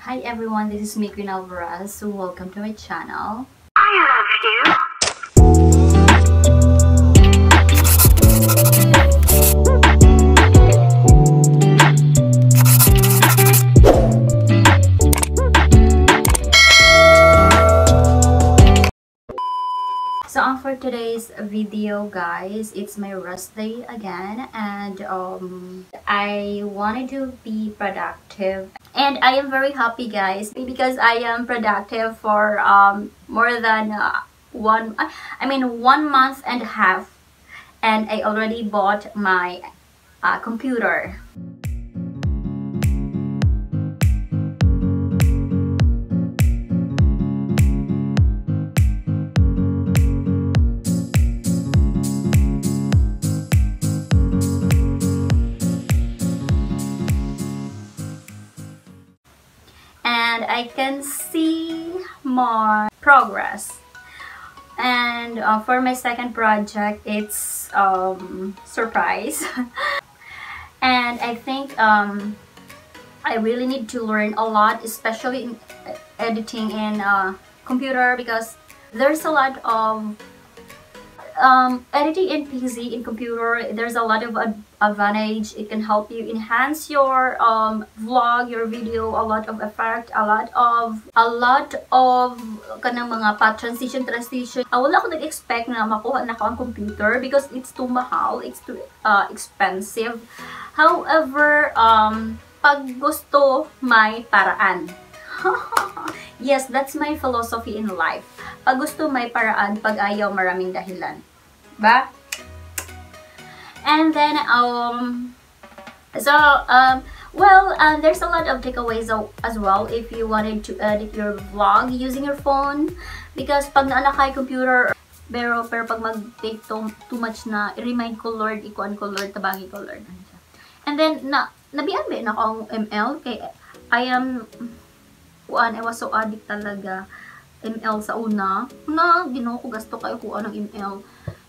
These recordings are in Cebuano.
Hi everyone, this is me, Queen Alvaraz. Welcome to my channel. I love you. So for today's video, guys, it's my rest day again, and I wanted to be productive, and I am very happy, guys, because I am productive for more than 1 month and a half, and I already bought my computer. And I can see more progress. And for my second project, it's surprise. And I think I really need to learn a lot, especially in editing in computer, because there's a lot of editing in PC, in computer, there's a lot of advantage. It can help you enhance your vlog, your video, a lot of effect, a lot of kanang mga pa transition. Wala ko nag-expect na makuha na ko ang computer because it's too mahal, it's too expensive. However, pag gusto, may paraan. Yes, that's my philosophy in life. Pag gusto, may paraan. Pag ayaw, maraming dahilan. Ba? And then, there's a lot of takeaways as well if you wanted to edit your vlog using your phone. Because pag naana kay computer, pero pag mag-take too much na, i-remind ko Lord, ikuan ko Lord, tabangi ko Lord. And then, nabian ba na ako ang ML? Kay, I was so addict talaga. ML sa una. Na, Ginoo ko, gasto kayo kuha ng ML.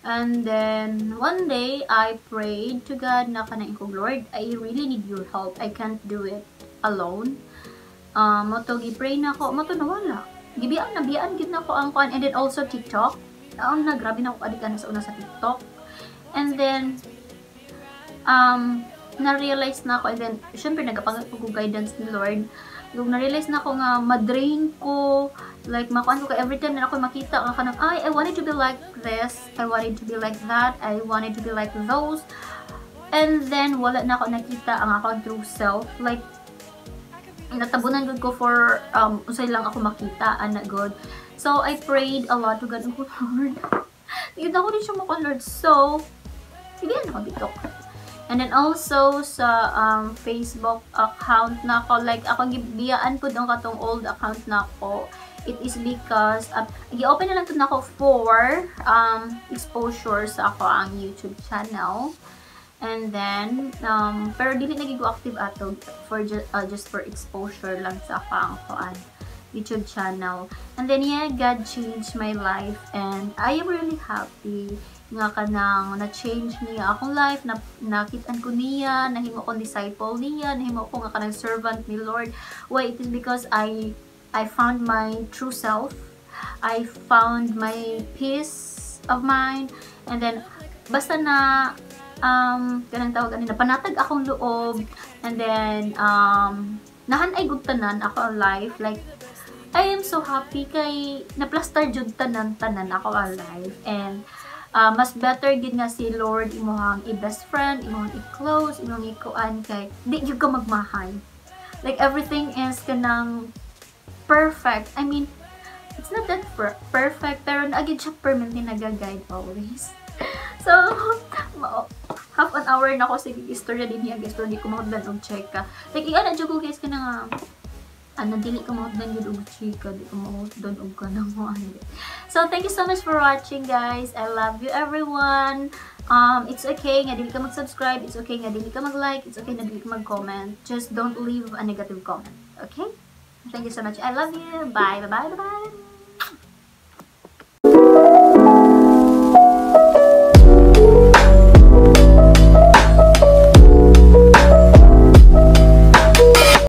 And then, one day, I prayed to God na kanain ko, Lord, I really need your help. I can't do it alone. Moto, gi-pray na ako. Moto, nawala. Gibian, nabiyaan, gid na ko ang kuan. And then also, TikTok. Na, grabe na ako addict na sa una sa TikTok. And then, na-realize na ako. And then, syempre, nagapangit ko guidance ni Lord. Yung na-realize na ako nga, ma-drain ko, like, makuan ko ka every time na ako makita, nga kanang, ay, I wanted to be like this, I wanted to be like that, I wanted to be like those. And then, wala na ako nakita ang akong true self. Like, natabunan gud ko for, unsay lang ako makita, ana God. So, I prayed a lot to God. Oh, Lord. Yun ako rin siya makuan, Lord. So, hindi na ako TikTok. And then also sa Facebook account na ako, like ako gibiyaan pud ang katong old account na ako. It is because gi-open na lang to nako for exposure sa ako ang YouTube channel. And then pero dili na gid ko active ato for just for exposure lang sa ako ang kuan YouTube channel. And then yeah, God changed my life and I am really happy nga kanang na-change niya akong life, na nakitaan ko niya, nahimo akong disciple niya, nahimo ko nga kanang servant ni Lord. Why? It is because I found my true self. I found my peace of mind. And then basta na kanang tawag ani, napanatag akong loob, and then nahanay gud tanan ako ang life. Like I am so happy kay naplastar jud tanan-tanan ako ang life. And mas better gid nga si Lord imuhang i-best friend, imuhang i-close, imuhang i-kuan kay di jud ka magmahay. Like everything is kanang perfect. I mean, it's not that perfect, pero naagid siya permanently nag-guide always. So, half an hour na ako sige istorya din niya, guys, pero di ko mahutdan og cheka. Like iana jud ko guys kanang ano, dili ko mahutdan jud og chika, di ko mahutdan og kanang ano. So, thank you so much for watching, guys. I love you, everyone. It's okay nga dili ka mag-subscribe, it's okay nga dili ka mag-like, it's okay nga dili ka mag-comment. Just don't leave a negative comment, okay? Thank you so much. I love you. Bye, bye, bye, bye.